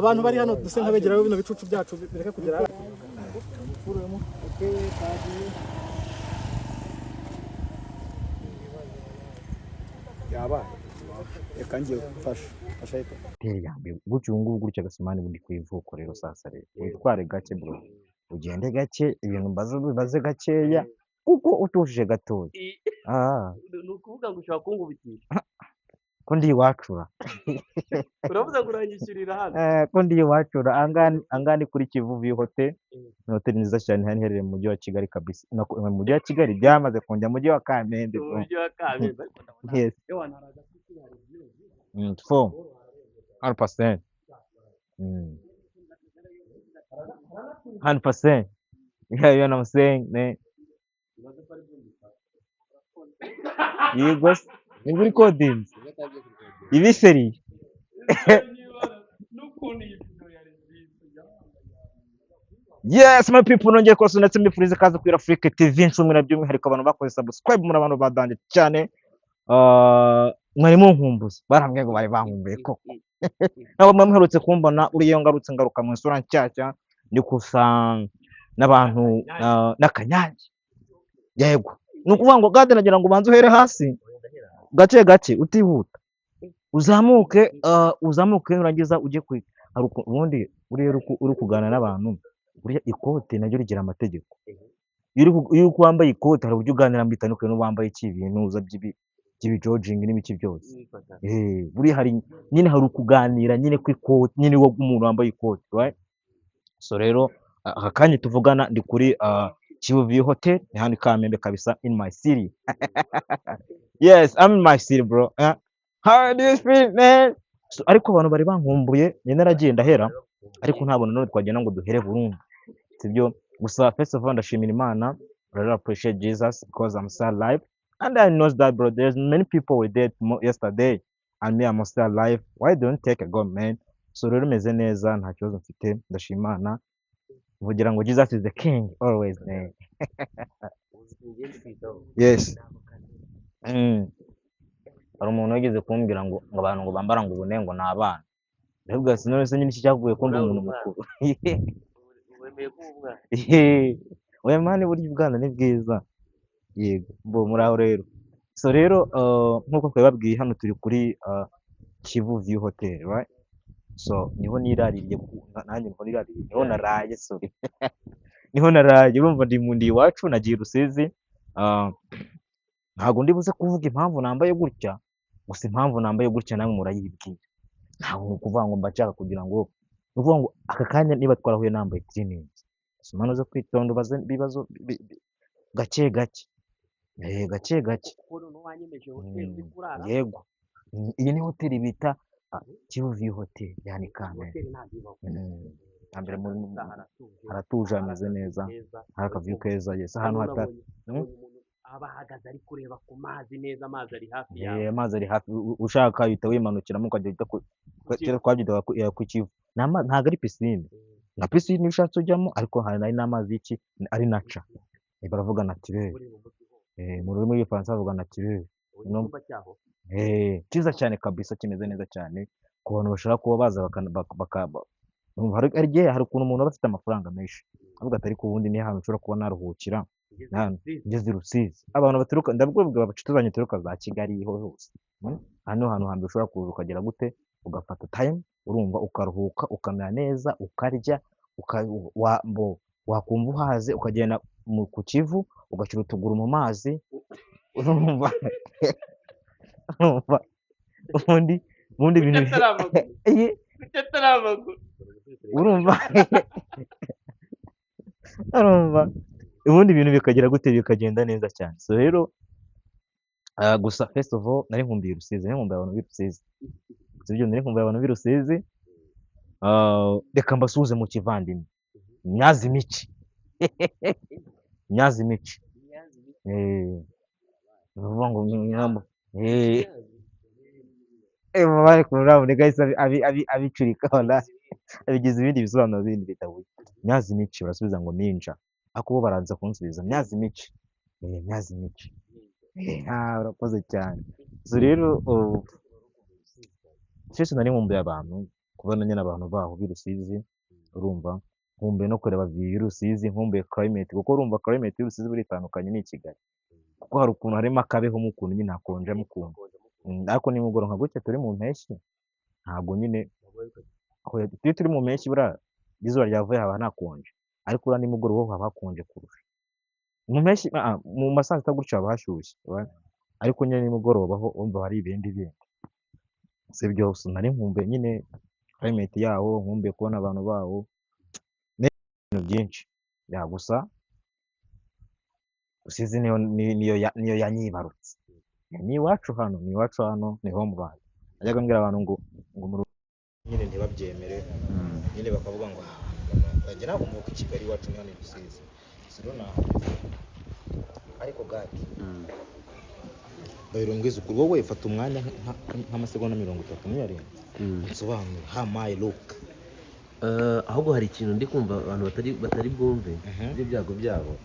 Abantu bari hano duse nk'abegeraho bino bicucu byacu bireke kugera hano. Okay, twagiye. Yabaye, reka ngiye mfasha mfasha ahita. Hoteli ya mbere gutya ubu ngubu gutya gasimani bundi ku ivuko. Rero sasa rero witware gake bro, ugende gake, ibintu mbaze bibaze gakeya kuko utujije gatoya. Ni ukuvuga ngo ushobora kunkubitisha? Ko ndi iwacura. Uravuze ngo uranyishyurira hano? Eh, ko ndi iwacura. Ahangaha ni kuri Kivu View Hotel. Ni hoteli nziza cyane hano iherereye mu mujyi wa Kigali kabisa. Mu mujyi wa Kigali byamaze kongera mujyi wa Kamembe Mu bro. mujyi wa Kamembe, ariko ndabona Yes. ewana hari agasuku, hari view. Four 100%. 100%. Yeah, you know what I'm saying, man. Ibaze ko ari byo mbifata. Yego se, nibwo uri kodinze ibiseri. N'ukuntu iyi video yari nziza. Yes, my people, nongeye kubasura ndetse mbifuriza ikaze kuri Afrique TV ncumbi na by'umwihariko abantu bakoze subscribe, muri abantu badanje cyane. Mwari munkumbuye, barambwiye ngo bari bankumbuye koko. Nabo mwe muherutse kumbona, uriyo ngarutse, ngaruka mu isura nshyashya, ndi gusa n'abantu n'akanyange. Yego, ni ukuvuga ngo gade nagira ngo ubanze uhere hasi gake gake, utihuta, uzamuke, uzamuke, nurangiza ujye ku hari ubundi buriya uri kuganira n'abantu, buriya ikote naryo rigira amategeko. Iyo wambaye ikote hari uburyo uganira bitandukanye n'uwambaye iki ibintu by'ibijogingi n'ibiki byose. Buriya hari nyine, hari ukuganira nyine kw'ikote nyine, wo umuntu wambaye ikote, right? So rero aka kanya tuvugana ndi kuri Kivu View Hotel, ni hano i Kamembe kabisa, in my city. Yes, I'm in my city, bro. How do you feel, man? So, ariko abantu bari bankumbuye, nari naragiye ndahera, ariko ntabwo nanone twagenda ngo duhere burundu, sibyo? Gusa first of all ndashimira Imana. I really appreciate Jesus because I'm still alive and I know that, bro, there's many people were dead yesterday and me, I'm still alive. Why don't take a God, man? So rero meze neza, nta kibazo mfite, ndashima Imana, mvugira ngo Jesus is the king always, man. Yes. Hari umuntu wigeze kumbwira ngo abantu ngo bambara ngo ubune ngo ni abana. Ndavuga ati none se nyine iki cyavuye ko ndi Nawe uri umuntu umwana. mukuru? Wemeye kuba umwana. Oya man, burya ubwana ni bwiza. Yego, bo muri aho rero. So rero nkuko twabibabwiye, hano turi kuri Kivu View Hotel, right? So niho niraririye, nanjye niho niraririye, niho naraye, sorry. Niho naraye, urumva ndi mu ndi iwacu, nagiye i Rusizi. Ntabwo ndi buze kuvuga impamvu nambaye gutya, gusa impamvu nambaye gutya namwe murayibwira. Ntabwo ni ukuvuga ngo mba nshaka kugira ngo, ni ukuvuga ngo aka kanya niba twarahuye nambaye tiriningi, soma uze kwitonda ubaze ibibazo gake gake. Gake gake. Kuko noneho wanyemeje hoteli uri kurara. Yego. Iyi ni hoteli bita Kivu View Hotel, yani Kamembe. Hoteli ntabwo ibaho. Hambere muri Haratuje. Haratuje, hameze neza, Heza. hari akaviyu keza, yes, ahantu Hano hata nabonye umuntu aba ahagaze ari kureba ku mazi neza, amazi ari hafi yawe. Amazi ari hafi, ushaka uhita wimanukiramo ukajya uhita ku kera twabyitaga ku Kivu. Ntabwo ari pisine. Na pisine iyo ushatse ujyamo, ariko hari n'amazi y'iki ari naca. Baravuga naturel. Ureba umujyi hose. Mu rurimi rw'Igifaransa bavuga naturel. Ubonye No. icyumba cyaho. Cyiza cyane kabisa, kimeze neza cyane ku bantu bashaka kuba baza urumva hari igihe, hari ukuntu umuntu aba afite amafaranga menshi avuga ati ariko ubundi ni ahantu nshobora kuba naruhukira Ugeze hano Rusizi. Ngeze i Rusizi, abantu baturuka, ndabwira abashuti zanjye baturuka za Kigali ho hose, Hano hantu hambere ushobora kuza ukagera gute, ugafata time, urumva, ukaruhuka, ukamera neza, ukarya, wakumva uhaze ukagenda ku Kivu, ugashyira utuguru mu mazi, urumva ubundi Kuki ibintu atari amaguru? Kuki atari amaguru? Urumva ubundi ibintu bikagera gute, bikagenda neza cyane. So rero gusa first of all nari nkumbuye Rusizi, nari nkumbuye abantu b'i Rusizi, sibyo? Nari nkumbuye abantu b'i Rusizi. Reka mbasuhuze mu kivandimwe, myazi miki, myazi miki. Ni ukuvuga ngo bari kurabona gahise abicurika wala abigize ibindi bisobanuro bindi bidahuye. Myazi miki, barasubiza ngo minja, ariko bo baranza kunsubiza myazi miki. Myazi miki. Urakoze cyane. So rero twese nari nkumbuye abantu Kubona nyine abantu baho b'i Rusizi, urumva nkumbuye no kureba view y'i Rusizi, nkumbuye climate, kuko urumva climate y'i Rusizi buriya itandukanye n'i Kigali, kuko hari ukuntu harimo akabeho mu ukuntu nyine hakonjemo ukuntu. Ariko nimugoroba nka gutya turi mu mpeshyi, ntabwo nyine iyo turi mu mpeshyi buriya izuba ryavuye haba hanakonje, ariko buriya nimugoroba ho haba hakonje kurusha mu mpeshyi. Mu ma saa sita gutyo haba hashyushye, ariko nyine nimugoroba ho urumva hari ibindi bindi. Si ibyo gusa, nari nkumbuye nyine climate yawo, nkumbuye kubona abantu bawo n'ibintu byinshi. Ya gusa Rusizi niyo yanyibarutse, ni iwacu hano, ni iwacu hano, ni homeland. Najyaga mbwira abantu ngo mu nyine ntibabyemere, nyine bakavuga ngo njye ntabwo mvuka i Kigali, iwacu ni hano i Rusizi. Rero nahageze, ariko gadi ndahiro mbwiza ukuri, wowe fata umwanya nk'amasegonda 30 ntuyarenze, unsobanure how my look. Ahubwo hari ikintu ndi kumva abantu batari bwumve, ibyo byago byabo,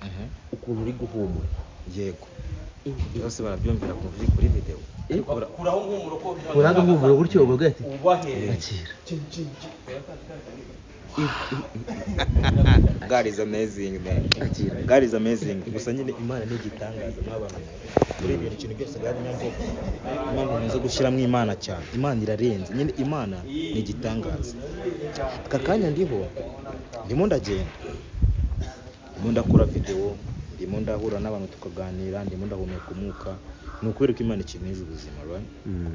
ukuntu uri guhumura. Yego, bose barabyumvira kuri video. Kuraho umuhumuro ko Kuraho umuhumuro gutyo uvuga ati ubahe. Akira. God is amazing, man. Akira. God is amazing. Gusa nyine Imana ni igitangaza mw'abantu. Muri ibintu ikintu byose God nyamvugo. Impamvu nkunze gushyiramo Imana cyane. Imana irarenze. Nyine Imana ni igitangaza. Aka kanya ndiho, ndimo ndagenda. Ndimo ndakora video, ndimo ndahura n'abantu tukaganira, ndimo ndahumeka umwuka. Ni ukubera ko Imana ikinije ubuzima, right?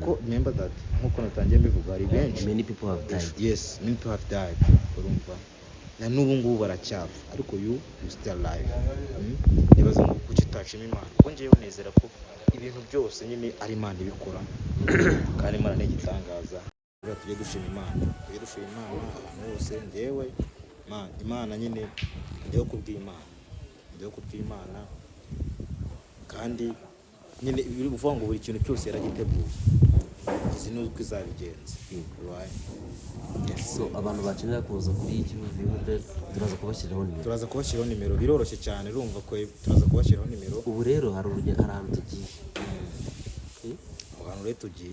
Kuko remember that nkuko natangiye mbivuga, hari benshi. Many people have died. Yes, many people have died. Urumva? Na n'ubu ngubu baracyapfa, ariko you still alive. Nibaza ngo kuki utashima Imana? Kuko njyewe nizera ko ibintu byose nyine ari Imana ibikora, kandi Imana ni igitangaza. Reka tujye dushima Imana, tujye dushima Imana ahantu hose. Njyewe Imana nyine ndiho kubw'Imana, ndiho kubw'Imana, kandi nyine biri kuvuga ngo buri kintu cyose yaragiteguye, izi ni uko izabigenza, right? Yes. So abantu bakenera kuza kuri Kivu View Hotel, turaza kubashyiriraho nimero. Turaza kubashyiraho nimero, biroroshye cyane, urumva ko turaza kubashyiraho nimero. Ubu rero hari urugendo, hari ahantu tugiye. Aho hantu rero tugiye,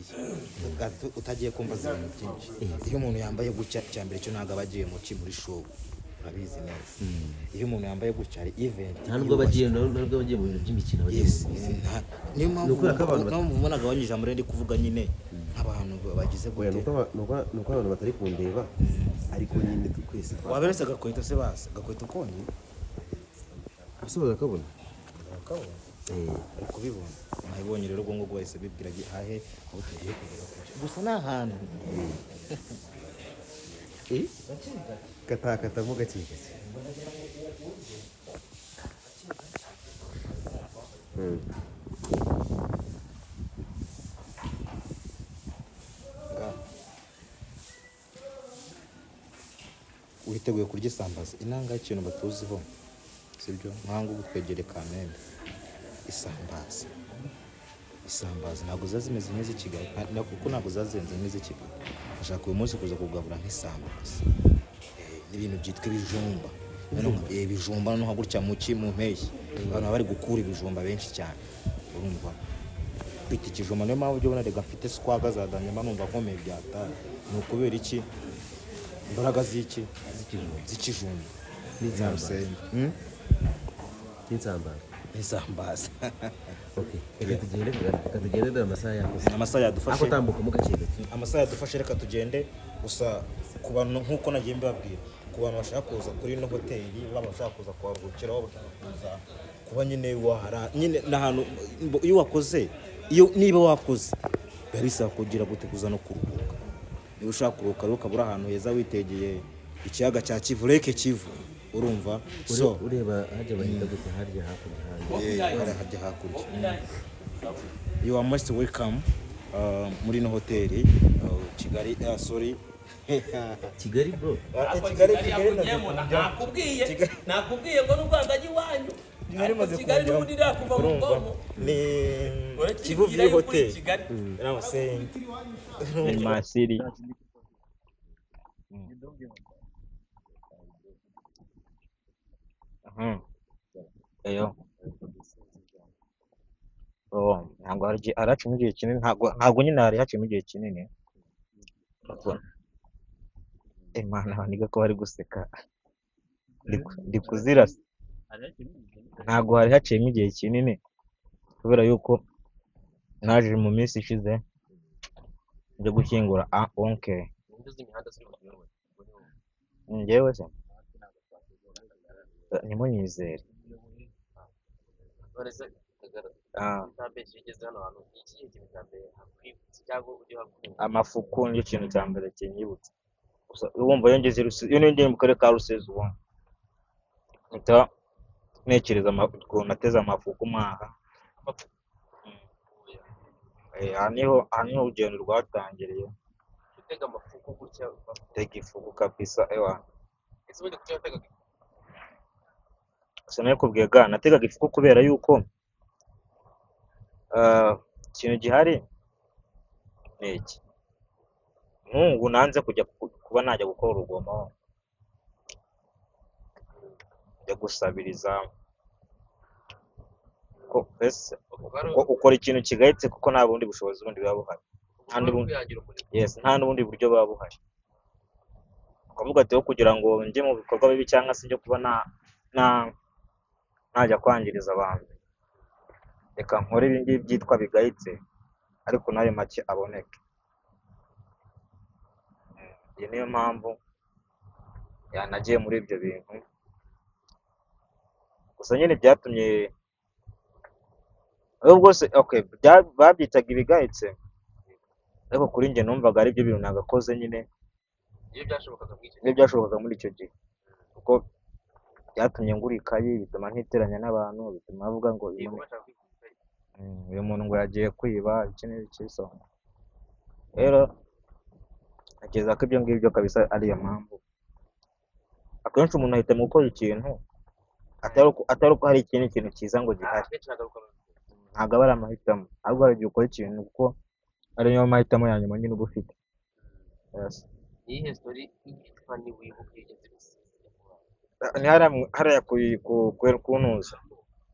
utagiye kumva ibintu byinshi. Iyo umuntu yambaye gutya, icya mbere cyo ntabwo aba agiye mu ki muri show, urabizi neza. Iyo umuntu yambaye gutya hari event. Nta nubwo aba agiye mu bintu by'imikino, aba agiye Yes, mu bintu. Niyo mpamvu Ni ukubera ko abantu niyo mpamvu ubona nagabanyije ijambo rero ndi kuvuga nyine nk'abantu bagize Oya, gute. Nuko abantu batari kundeba, ariko nyine twese Waberetse agakweto se basi, agakweto konyine. Ese barakabona? Barakabona. Bari kubibona, nabibonye rero. Ubwo ngubwo bahise bibwira ahe aho tugiye kugera kujya, gusa ni ahantu Katakatamo gake gake. Nga. Witeguye kurya isambaza? Inanga y'ikintu batuziho, sibyo? Nkanga ubu twegereye Kamembe, isambaza ntabwo ziba zimeze nk'iz'i Kigali, kuko ntabwo ziba zirenze nk'iz'i Kigali. Ndashaka uyu munsi kuza kugabura nk'isambaza, n'ibintu byitwa ibijumba. Noneho, ibijumba noneho gutya mu ki mu mpeshyi abantu baba bari gukura ibijumba benshi cyane, urumva kwita ikijumba. Niyo mpamvu ujya ubona rega mfite swagger za danyama, numva nkomeye byatari. Ni ukubera iki? Imbaraga z'iki? Z'ikijumba. N'isambaza. Hmm? N'insambaza. N'isambaza. Okay, reka tugende dore amasaha yakoze. Amasaha yadufashe. Ako tambukamo gake gake. Amasaha yadufashe, reka tugende. Gusa ku bantu, nk'uko nagiye mbabwira, ku bantu bashaka kuza kuri ino hoteli, baba bashaka kuza kuharuhukira, baba bashaka kuza kuba nyine wahara nyine n'ahantu iyo wakoze, iyo niba wakoze biba bisaba kugira gute? Kuza no kuruhuka. Niba ushaka kuruhuka rero ukaba uri ahantu heza witegeye ikiyaga cya Kivu, Lake Kivu, urumva so Ureba hajya bahita gute harya hakurya hanze? Hariya hajya hakurya. You are most welcome muri ino hoteli, Kigali, sorry. Kigali bro. Ariko Kigali, Kigali Kigali yakugiyemo, nakubwiye ngo n'u Rwanda ajya iwanyu. Kigali Ariko imaze Kigali kongeraho. n'ubundi irakuva mu Urumva bwonko. ni Uretse Kivu ibwira View yuko uri Hotel. Kigali. You know what I'm saying? In my city. Eyo. Oh, ntabwo hari haciyemo igihe kinini, ntabwo nyine hari haciyemo igihe kinini. Imana baniga ko bari guseka. Ndi kuzirasa. Ntabwo hari haciyemo igihe kinini kubera yuko naje mu minsi ishize njya gushyingura onke. Ninde uzi imihanda ziri kuyobora? Njyewe se ntimunyizere. None se Kagara, utambeshye, iyo ugeze hano hantu ni ikihe kintu cya mbere hakwibutsa cyangwa ujya uhakunda? Amafuku nicyo kintu cya mbere kinyibutsa. Gusa urumva iyo ngeze i Rusizi, iyo ngiye mu karere ka Rusizi ubundi mpita ntekereza ukuntu nateze amafuku mwaha. Aha niho urugendo rwatangiriye. Gutega amafuku gutya? Tega ifuku kabisa, ewa. Ese ubundi kuki wategaga? Sinabikubwiye ga, nategaga ifuku kubera yuko ikintu gihari ni iki: nk'ubu nanze kujya kuba najya gukora urugomo, njya gusabiriza, ko ese ukora ikintu kigayitse kuko nta bundi bushobozi bundi buba buhari, nta n'ubundi. Kwihangira umurimo. Yes, nta n'ubundi buryo buba buhari. Ukavuga ati aho kugira ngo njye mu bikorwa bibi cyangwa se njye kuba na najya kwangiriza abantu, reka nkore ibi ngibi byitwa bigayitse, ariko n'ayo make aboneke. Iyi niyo mpamvu yanagiye muri ibyo bintu. Gusa nyine byatumye ahubwo se, okay, babyitaga ibigayitse, ariko kuri njye numvaga ari byo bintu nagakoze nyine. Iyo byashobokaga muri icyo Nibyo byashobokaga muri icyo gihe, kuko byatumye ngura ikayi, bituma ntiteranya n'abantu, bituma bavuga ngo uyu gihe muntu bashaka kwigura ikayi. Uyu muntu ngo yagiye kwiba iki n'iki. So rero ntekereza ko ibyo ngibyo kabisa ari iyo mpamvu. Akenshi umuntu ahitamo gukora ikintu atari uko hari ikindi kintu cyiza ngo gihari. Akenshi hagaruka Ntabwo aba ari amahitamo, ahubwo hari igihe ukora ikintu kuko ariyo mahitamo ya nyuma nyine uba ufite. Yes. Iyihe story yitwa ni wibuka iyo ugeze i Rusizi nyakubahwa? Ni hariya hariya ku ntuza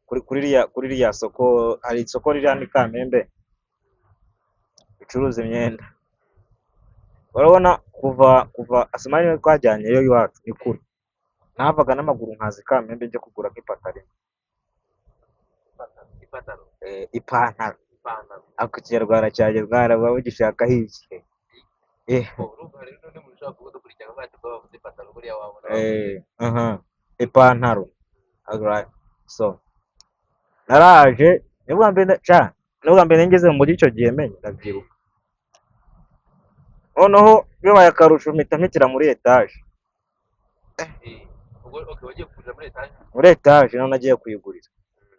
kuri ririya soko. Hari isoko riri hano i Kamembe ricuruza imyenda. Urabona kuva Asumani niwe twajyanyeyo iwacu, ni kure. Navaga n'amaguru nkaza i Kamembe njya kugura nk'ipantaro imwe. Ipantaro? Ipantaro. Ipantaro. Ariko ikinyarwanda cyanjye mwana muba mugishakaho iki? Urumva rero n'undi muntu ushobora kuba udukurikirana bwacu baba bavuze ipantaro, buriya wabona. Aha, ipantaro. Alright. So naraje, nibwo mbere nibwo mbere ngeze mu mujyi icyo gihe, menye ndabyibuka. Noneho bibaye akarusho mpita mpitira muri etaje. Ubwo okay, wagiye kugurira muri etaje? Muri etaje naho nagiye kuyigurira,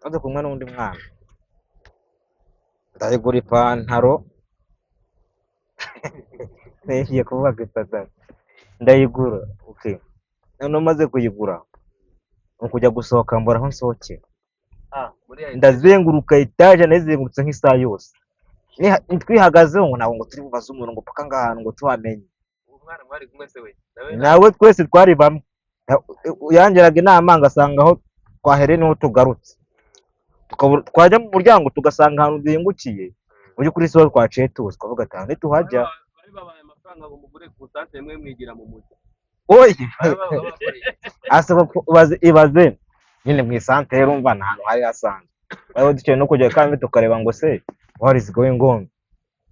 maze kumwe n'undi mwana ndayigura ipantaro. Ngiye kuvuga ngo ipantaro ndayigura, okay. Noneho maze kuyigura ni ukujya gusohoka mbura aho nsohokera. Ah, muri ya etaje. Ndazenguruka etaje, nayizengurutse nk'isaha yose. Twihagazeho ngo ntabwo ngo turi bubaze umuntu ngo paka ngahantu ngo tuhamenye. Uwo mwana mwari kumwe se we nawe? Nawe twese twari bamwe. Yangiraga inama ngasanga aho twahereye niho tugarutse. Twajya mu muryango tugasanga ahantu duhingukiye mu by'ukuri siho twaciye tuzi, twavuga ati aha ntituhajya. Bari babaye amafaranga ngo mugure ku santere mwe mwigira mu mujyi. Oye. Bari babaga bakoreye. Asaba ko ibaze nyine mu isantere, urumva ni ahantu hari hasanzwe, bari dukeneye no kujya kandi tukareba ngo se what is going on.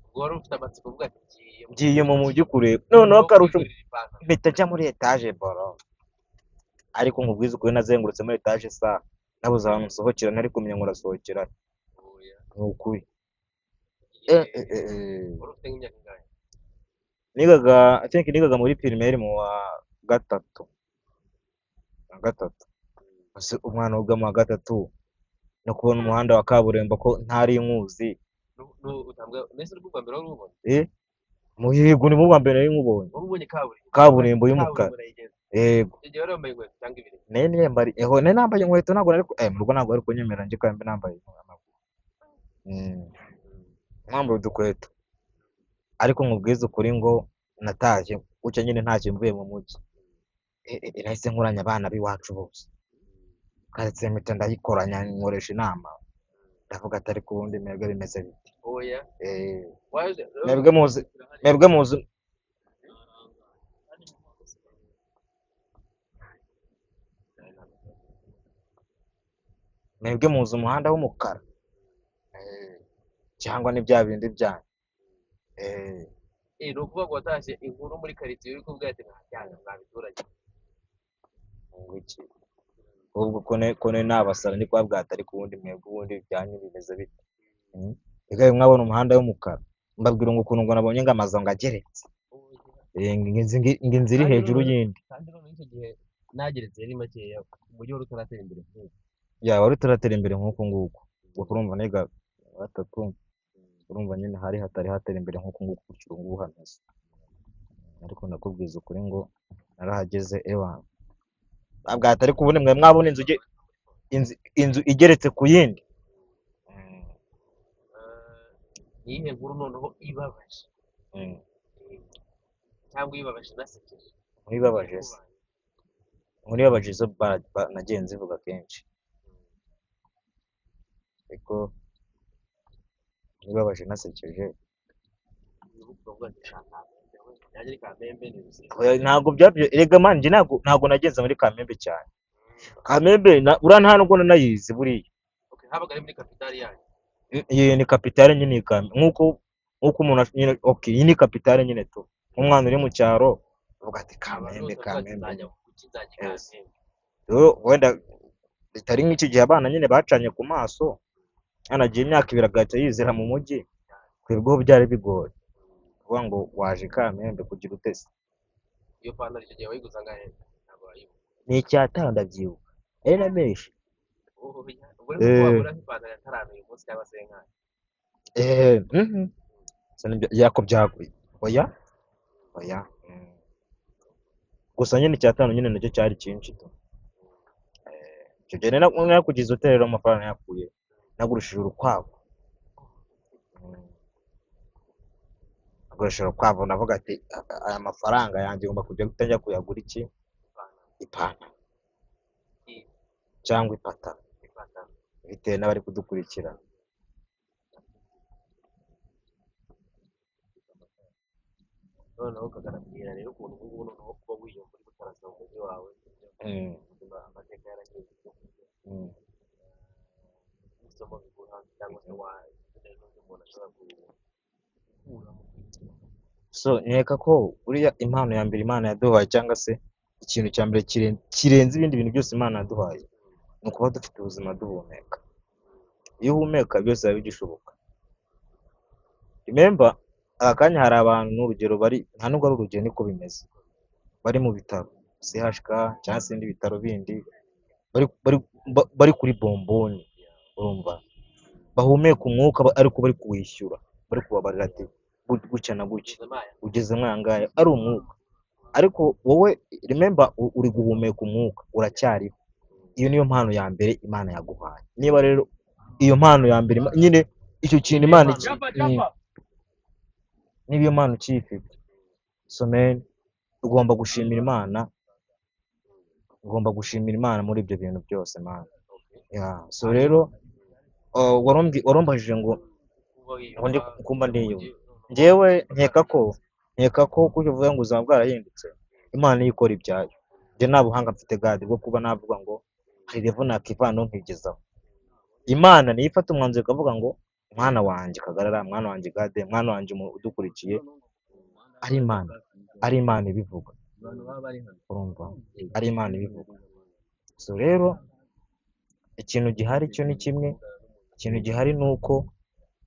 Ubwo wari ufite amatsiko uvuga ati ngiye Ngiye mu mujyi kureba noneho akarusho kwigurira ipantaro. Mpita njya muri etaje boro, ariko nkubwize ukuri, nazengurutse muri etaje saa nabuze ahantu nsohokera, ntari kumenya ngo urasohokera. Oya. Ni ukuri. Wari ufite nk'imyaka ingahe? Nigaga, I think nigaga muri primaire mu wa gatatu wa gatatu. Ese umwana wiga mu wa gatatu no kubona umuhanda wa kaburimbo ko ntari nkuzi? Utambwa mbese uri bwa mbere wari ubonye? Muhigo ni mu bwa mbere nari nkubonye. Wari ubonye kaburimbo? Kaburimbo y'umukara. Kaburimbo urayigeze? Yego. Icyo gihe wari wambaye inkweto cyangwa ibirenge? Nari niyambari eho, nari nambaye inkweto. Ntabwo nari mu rugo ntabwo bari kunyemerera njye kandi nambaye amaguru. Nambaye udukweto, ariko nkubwize ukuri ngo natashye gutya nyine ntacyo mvuye mu mujyi. Nahise nkoranya abana b'iwacu bose, karitsiye mpita ndayikoranya, nkoresha inama, ndavuga ati ariko ubundi mwebwe bimeze bite? Oya. Waje Mwebwe muzi, mwebwe muzi. Mwebwe muzi umuhanda w'umukara cyangwa ni bya bindi byanyu? Ni ukuvuga ngo watashye inkuru muri karitsiye uri kuvuga ati nta byago mwa biturage. Ngo iki? Ahubwo ko ne nabasara ndi kubabwira ati ariko ubundi mwebwe ubundi ibyanyu bimeze bite? Reka mwabona umuhanda w'umukara, mbabwira ngo ukuntu ngo nabonye ngo amazu ngo ageretse, ngo inzu iri hejuru y'indi. Kandi noneho icyo gihe nageretse yari makeya, umujyi wari utaratera imbere nk'ubu. Yaba wari utaratera imbere nk'uku nguku, ubwo urumva niga gatatu, urumva nyine hari hatari hatera imbere nk'uku nguku gutyo ubu ngubu hameze. Ariko ndakubwiza ukuri ngo narahageze ewa bwata, ariko ubundi mwe mwabona inzu igeretse ku yindi. Ni iyihe nkuru noneho ibabaje cyangwa ibabaje inasekeje? Inkuru ibabaje se? Inkuru ibabaje zo nagiye nzivuga kenshi, ariko inkuru ibabaje inasekeje ntabwo byabyo. Erega man, njye ntabwo nagenze muri Kamembe cyane. Kamembe uriya nta nubwo nanayizi buriya. Habaga ari muri kapitali yanyu? Iyi ni kapitale nyine, iyi Kamembe nk'uko umuntu nyine, okay, iyi ni kapitale nyine tu. Nk'umwana uri mu cyaro avuga ati Kamembe, Kamembe. Rero wenda bitari nk'iki gihe abana nyine bacanye ku maso, hanagiye imyaka ibiri agahita yizera mu mujyi. Twebweho byari bigoye kuvuga ngo waje Kamembe kugira utese. Iyo pantaro icyo gihe wayiguze angahe? Ntabwo wayibuka. Ni icyatanu ndabyibuka, ari na menshi. Ubwo ni uko wagura nk'ipantaro ya taranu uyu munsi cyangwa se nk'ayo. Yako byaguye. Oya oya. Gusa nyine icyatanu nyine nacyo cyari cyinshi tu. Icyo gihe narakugize uterera amafaranga nayakuye, nagurishije urukwavu. Nagurishije urukwavu, navuga ati aya mafaranga yanjye ngomba kujya guhita kuyagura iki? Ipantaro cyangwa ipataro, bitewe n'abari kudukurikira. Noneho ukagaragara rero ukuntu ubu ngubu noneho kuba wiyumva uri gutaraza mu mujyi wawe, ubuzima amateka yarahindutse, isomo bigura cyangwa se n'undi muntu ashobora gukura mu kwigira. So nkeka ko buriya impano ya mbere Imana yaduhaye, cyangwa se ikintu cya mbere kirenze ibindi bintu byose Imana yaduhaye, ni ukuba dufite ubuzima duhumeka. Iyo uhumeka byose biba bigishoboka. Remember, aka kanya hari abantu n'urugero bari, nta nubwo ari urugero niko bimeze, bari mu bitaro CHK cyangwa se ibindi bitaro bindi, bari kuri bomboni, urumva bahumeka umwuka ariko bari kuwishyura, bari kubabarira ati gutya na gutya, ugeze mwangaya ari umwuka. Ariko wowe remember, uri guhumeka umwuka, uracyariho. Iyo niyo mpano ya mbere Imana yaguhaye. Niba rero iyo mpano ya mbere nyine icyo kintu Imana niba iyo mpano ukiyifite, so man, ugomba gushimira Imana, ugomba gushimira Imana muri ibyo bintu byose man. Yeah. So rero warumbajije ngo ndi kumva ndiyumva. Njyewe nkeka ko kuko uvuga ngo ubuzima bwarahindutse, Imana niyo ikora ibyayo. Njye nta buhanga mfite gadi bwo kuba navuga ngo hari level nakivana nkigezaho. Imana niyo ifata umwanzuro ikavuga ngo mwana wanjye Kagarara, mwana wanjye Gade, mwana wanjye udukurikiye, ari Imana, ari Imana ibivuga. Urumva? Ari Imana ibivuga. So rero ikintu gihari cyo ni kimwe, ikintu gihari ni uko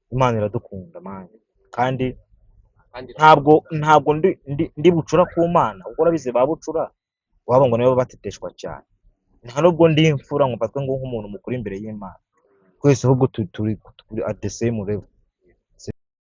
Imana iradukunda man. Kandi ntabwo ndi bucura ku Mana, kuko urabizi ba bucura waba ngo nibo bateteshwa cyane. Nta nubwo ndi imfura ngo mfatwe ngo nk'umuntu mukuru imbere y'Imana. Twese ahubwo turi at the same level.